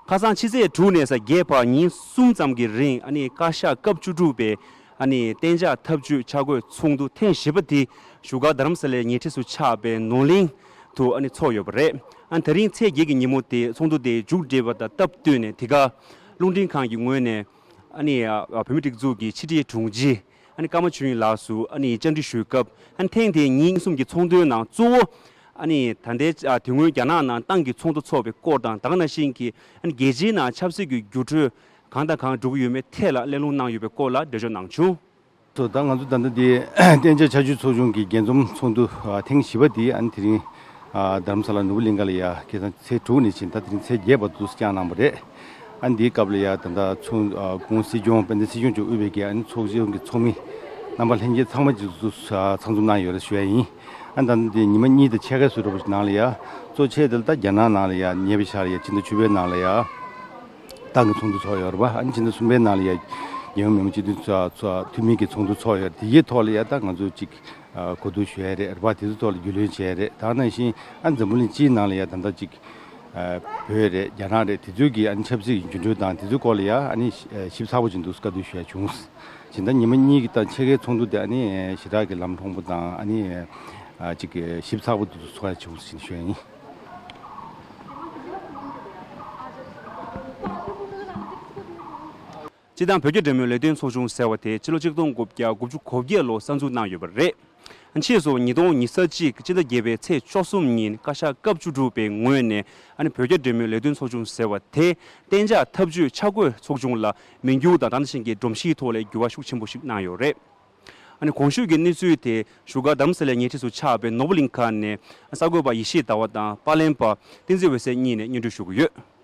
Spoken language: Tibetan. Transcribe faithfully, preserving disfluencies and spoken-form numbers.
ཁ་སང་ཕྱི་ཚེས་དྲུག་ནས་གཟའ་བརྒྱད་བར་ཉིན་གསུམ་ཙམ་གྱི་རིང་ཨ་ནི་བཀའ་ཤག་སྐབས་བཅུ་དྲུག་པའི་ཨ་ནི་གཏན་འཇགས་ཐབས་ཇུས་ཆ་བགོས་ཚོགས་འདུ་ཐེངས་བཞི་པ་དེ་བཞུགས་སྒར་རྡ་རམ་ས་ལའི་ཉེ་འཁྲིས་སུ་ཆགས་པའི་ནོར་གླིང་དུ་ཨ་ནི་ཚོགས་ཡོད་པ་རེད། ཨ་ནི་དེ་རིང་ཚེས་བརྒྱད་ཀྱི་ཉིན་མོ་དེ་ཚོགས་འདུ་དེ་མཇུག་སྒྲིལ་བ་དང་སྟབས་བསྟུན་ནས་དེ་ག་རླུང་འཕྲིན་ཁང་གི་ངོས་ནས་ཨ་ནི་ཨ་བོད་མིའི་སྒྲིག་འཛུགས་ཀྱི་ཕྱི་དྲིལ་དྲུང་ཆེ་ཨ་ནི་ཀརྨ་ཆོས་དབྱིངས་ལགས་སུ་ཨ་ནི་བཅར་འདྲི་ཞུས་སྐབས། ཨ་ནི་ཐེངས་དེའི་ཉིན་གསུམ་གྱི་ཚོགས་འདུའི་ནང་གཙོ་བོ་ཨ་ནི་ད་ལྟའི་ཨ་དེ་སྔོན་རྒྱ་ནག་ནང་ཏང་གི་ཚོགས་འདུ་འཚོགས་པའི་སྐོར་དང་། ད་ག་ནང་བཞིན་གྱི་ཨ་ནི་རྒྱལ་སྤྱིའི་ནང་ཆབ་སྲིད་ཀྱི་འགྱུར་འགྲོས་གང་དང་གང་འགྲོ་གི་ཡོད་མེད་ཐད་ལ་གླེང་སློང་གནང་ཡོད་པའི་སྐོར་ལ་འགྲེལ་བརྗོད་གནང་བྱུང་། སོ། ད་ང་ཚོ་ད་ལྟ་འདི་གཏན་འཇགས་ཆར་ཆུ་ཚོགས་ཆུང་གི་རྒྱས་འཛོམས་ཚོགས་འདུ་ཨ་ཐེངས་བཞི་པ་འདི་ཨ་ནི་དེ་རིང་ཨ་རྡ་རམ་ས་ལ་ནོར་བུ་གླིང་ག་ལ་ཡ་ཁ་སང་ཚེས་དྲུག་ནས་ཕྱིན་ད་དེ་རིང་ཚེས་བརྒྱད་བར་དུ་བསྐྱངས་གནང་བ་རེད། ཨ་ནི་འདིའི་སྐབས་ལ་ཡ་ད་ལྟ་ཚོགས་ཨ་སྐུ་ངོ་སྲིད་སྐྱོང་དཔལ་ལྡན་སྲིད་སྐྱོང་མཆོག་དབུས་པའི་གི་ཨ་ནི་ཚོགས་ཆུང་གི་ཚོགས་མི་རྣམ་པ་ལྷན་རྒྱས་ཚང་མ་གཅིག་ཏུ་ཨ་ཚང་འཛོམས་གནང་ཡོད་རེད་ཞུ་ཡ་ཡིན། ཨ་ནི་ད་ལྟ་འདི་ཉི་མ་གཉིས་དང་ཕྱེད་ཀའི་ཟུར་རོབ་ནང་ལ་ཡ་གཙོ་ཆེ་དེ་ལ་ད་རྒྱ་ནག་ནང་ལ་ཡ་ཉེ་བའི་ཆར་ལ་ཡ་ཕྱི་ཟླ་བཅུ་པའི་ནང་ལ་ཡ། ཏང་གི་ཚོགས་འདུ་ཚོགས་ཡོད་རེད་པ། ཨ་ནི་ཕྱི་ཟླ་གསུམ་པའི་ནང་ལ་ཡ་རྒྱལ་ཡོངས་མི་དམངས་སྤྱི་འཐུས་ཚོགས་ཚོགས་འཐུས་མི་གི་ཚོགས་འདུ་ཚོགས་ཡོད་རེད། དེ་གའི་ཐོག་ལ་ཡ་ད་ང་ཚོ་ཅིག་ཨ་གོ་བསྡུར་ཞུ་ཡ་རེད་རེད་པ། དེ་ཚོའི་ཐོག་ལ་རྒྱུས་ལོན་བྱས་རེད། ད་ག་ནང་བཞིན་ཨ་འཛམ་བུ་གླིང་སྤྱིའི་ནང་ལ་ཡ་ད་ལྟ་ཅིག་ཨ་བོད་རེད། རྒྱ་ནག་རེད། དེ་ཚོའི་གི་ཨ་ནི་ཆབ་སྲིད་ཀྱི་འགྱུར་འགྲོས་དང་དེ་ཚོའི་སྐོར་ལ་ཡ་ཨ་ནི་ཞིབ་ཚགས་པོ་ཅིག་འདུག་བཀའ་བསྡུར་ཞུ་ཡ་བྱུང་། ཇི་ལྟར་ཉི་མ་གཉིས་ཀྱི་དང་ཕྱེད་ཀའི་ཚོགས་འདུ་དེ་ཨ་ནི་ཞེ་དྲག་གི་ལམ་ལྷོང་པོ་དང་ཨ་ནི་ཨ་ཅིག་ཞིབ་ཚགས་པོ་དེ་ཚོ་ཚོགས་ཡ་བྱུང་ཞེས་ཞུ་ཡ་ཡིན། སྤྱི་བཏང་བོད་རྒྱ་འབྲེལ་མོལ་ལས་དོན་ཚོགས་ཆུང་ཟེར་བ་དེ་ཕྱི་ལོ་ཆིག་སྟོང་དགུ་བརྒྱ་དགུ་བཅུ་གོ་བརྒྱད་ལོ་གསར་འཛུགས་གནང་ཡོད་པ་རེད། ཕྱིས་སུ་ཉིས་སྟོང་ཉི་ཤུ་རྩ་གཅིག་སྤྱི་ཟླ་བརྒྱད་པའི་ཚེས་བཅུ་གསུམ་ཉིན་བཀའ་ཤག་སྐབས་བཅུ་དྲུག་པའི་ངོས་ནས་ཨ་ནི་བོད་རྒྱ་འབྲེལ་མོལ་ལས་དོན་ཚོགས་ཆུང་ཟེར་བ་དེ་གཏན་འཇགས་ཐབས་ཇུས་ཆ་བགོས་ཚོགས་ཆུང་ལ་མིང་བསྒྱུར་དང་། ད་ནང་བཞིན་གྱི་སྒྲོམ་གཞིའི་ཐོག་ལ་འགྱུར་བ་ཤུགས་ཆེན་པོ་ཞིག་གནང་ཡོད་རེད། ཨ་ནི་གོང་ཞུས་ཀྱི་གནས་ཚུལ་དེ་བཞུགས་སྒར་རྡ་རམ་ས་ལའི་ཉེ་འཁྲིས་སུ་ཆགས་པའི་ནོར་བུ་གླིང་ཁ་ནས་གསར་འགོད་པ་ཡེ་ཤེས་ཟླ་བ་དང་པར་ལེན་པ་བསྟན་འཛིན་འོད་ཟེར་གཉིས་ནས་སྙན་སྒྲོན་ཞུ་གི་ཡོད།